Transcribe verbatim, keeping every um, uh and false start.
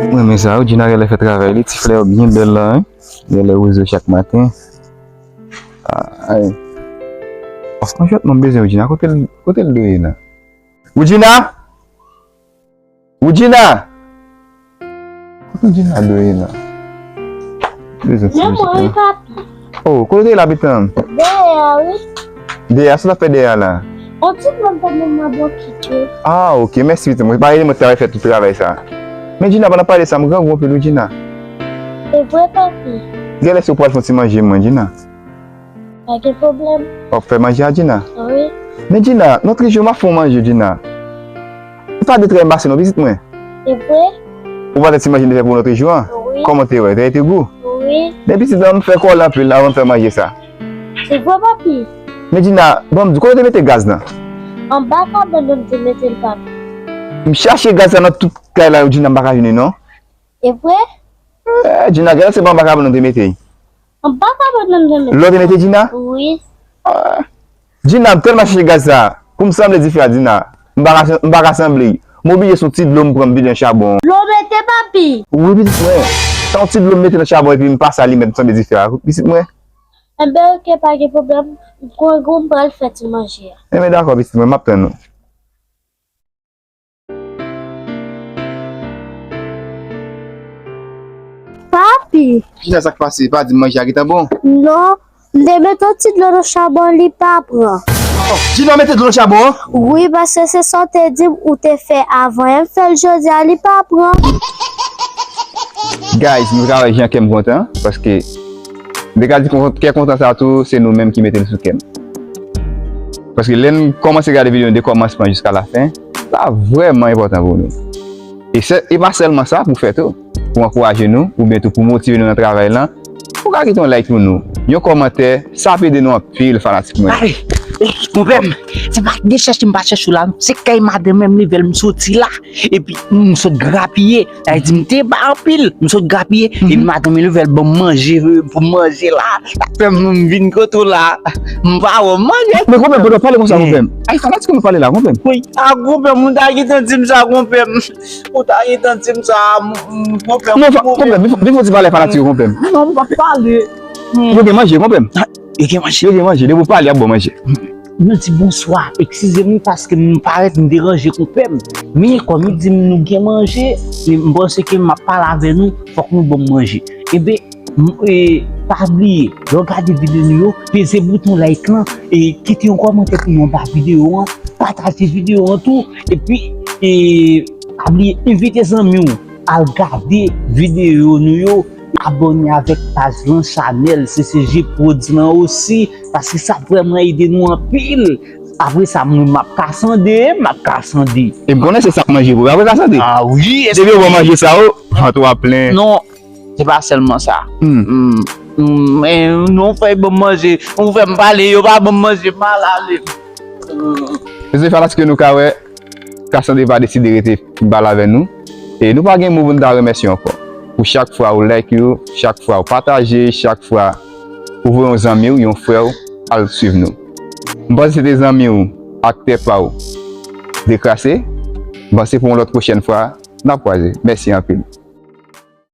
Mwen renmen sa, Woodjina genlè fè travay li, ti flè yo byen bèl la, wi. Genlè woze yo chak maten. Ay. Franchman, m bezwen Woodjina, kote l, kote l dwe la? Woodjina! Woodjina! Kote Woodjina dwe la? Bezwen ti Woodjina. Men mwen, wi, papi. Oh, kote w te ye la, pitit mwen? Dèyè a, wi. Dèyè a, sa w ap fè dèyè a la? On ti pran pandan m ap okipe. Ah, ok, mèsi, pitit mwen. Pa rele mwen, travay fè tout travay sa. Men Djina, pandan w pale sa, m grangou anpil, wi, Djina. Se vre, papi. Genlè si w pral fè yon ti manje, mwen, Djina. Pa gen pwoblèm. W ap fè manje a, Djina? Wi. Men, Djina, lòt jou, m ap fè yon manje, Djina. Se pa de trè m pase non, pitit mwen. Se vre? Ou pa wè ti manje m te fè pou nou lòt jou an? Wi. Kòman te wè? Te, te gou? Wi. Men pitit mwen, m fè kòlè anpil avan m fè manje sa. Se vre, papi? Men Djina, bon, m di, kote w te mete gaz lan? Anba kabann nan m te mete l, papi. M chache gaz la nan tout kay la, Djina, m pa ka jwenn li non. E vre? Eh, Djina, gade se pa anba kabann nan m te mete l. Anba kabann nan m te mete l. Lè w te mete Djina? Wi. Ah. Djina, m tèlman chache gaz sa, pou m sanble dife a, Djina. M pa ka, m pa ka sanble. M oblije se yon ti dlo m pran m vide nan chabon. Dlo mete, papi? Wi, pitit mwen. Se yon ti dlo m mete nan chabon epi m pase alimèt m sanble dife a, pitit mwen. Enben, ok, pa gen pwoblèm. M grangou, m pral fè ti manje a. Enben, dakò, pitit mwen, m ap tann ou. Papi! Djina, sa k pase? Pa di m manje a gentan bon? Non, m te mete yon ti dlo nan chabon, li pa pran. Oh, Djina mete dlo nan chabon an? Wi, paske se sa w te di m ou te fè avan yè, m fè l jodi a, li pa pran. Guys, nou ka wè jan kè m kontan, paske m te ka di kon-, kè kontan sa tou, se nou menm ki mete l sou kè m. Paske lè n kòmanse gade videyo de kòmansman jiska lafen, sa vrèman enpòtan pou nou. E se, e pa sèlman sa pou fè tou, pou ankouraje nou, oubyen tou pou motive nou nan travay lan, ou ka kite yon like pou nou, yon kòmantè, sa ap ede nou anpil, fanatik mwen. Ay, eh, konpè m, se pa de chèche m pa chèche w la, non. Se kay madanm m leve l m soti la, epi m sot grapiye. Sa vle di m te bay anpil, m sot grapiye, epi madanm m leve l ban m manje, pou m manje la. Sa fè m vin kote w la. M pa wè w manje. Men konpè m, pandan w pale konsa, konpè m. Ay, fanatik mwen pale la, konpè m. Wi, a konpè m, ou ta gentan di m sa, konpè m. Ou ta gentan di m sa, m, m, konpè m. Non, fa-, konpè m, vin fè, vin fè yon ti pale fanatik yo, konpè m. Non, m p ap pale. Yo gen manje, konpè m. Yo gen manje. Yo gen manje, depi w pale, y ap ba w manje. Nou di bonswa. Eskize m paske m parèt m deranje konpè m. Men kòm li di m nou gen manje, e m panse ke m ap pale avè nou, fòk nou ban m manje. Enben, m, e, pa bliye, lè w gade videyo nou yo, peze bouton like lan, e kite yon kòmantè pou nou anba videyo an, pataje videyo an tou, epi, e, pa bliye envite zanmi w al gade videyo nou yo, abòne avèk paj lan, chanèl C C G Prodz lan osi, paske sa ap vrèman ede nou anpil. Apre sa, mwen, m ap kasande, m ap kasande. E m konnen se sa k manje pou apre kasande. Ah wi, depi yo ban manje sa yo, vant ou ap plen. Non, se pa sèlman sa. Hmm. Hmm, hmm, men non, fè yo ban m manje, ou fè m pale, yo pa ban m manje, m al ale. Hmm. Mezanmi, fanatik yo, nou ka wè, Kasande pa deside rete pale avè nou. E nou pa gen mo pou n ta remèsye ankò. Pou chak fwa ou like yo, chak fwa ou pataje, chak fwa ou voye yon zanmi w, yon frè w al swiv nou. M panse se te zanmi w, aktè pa w, Dekrase. M panse pou yon lòt pwochèn fwa, n ap kwaze. Mèsi anpil.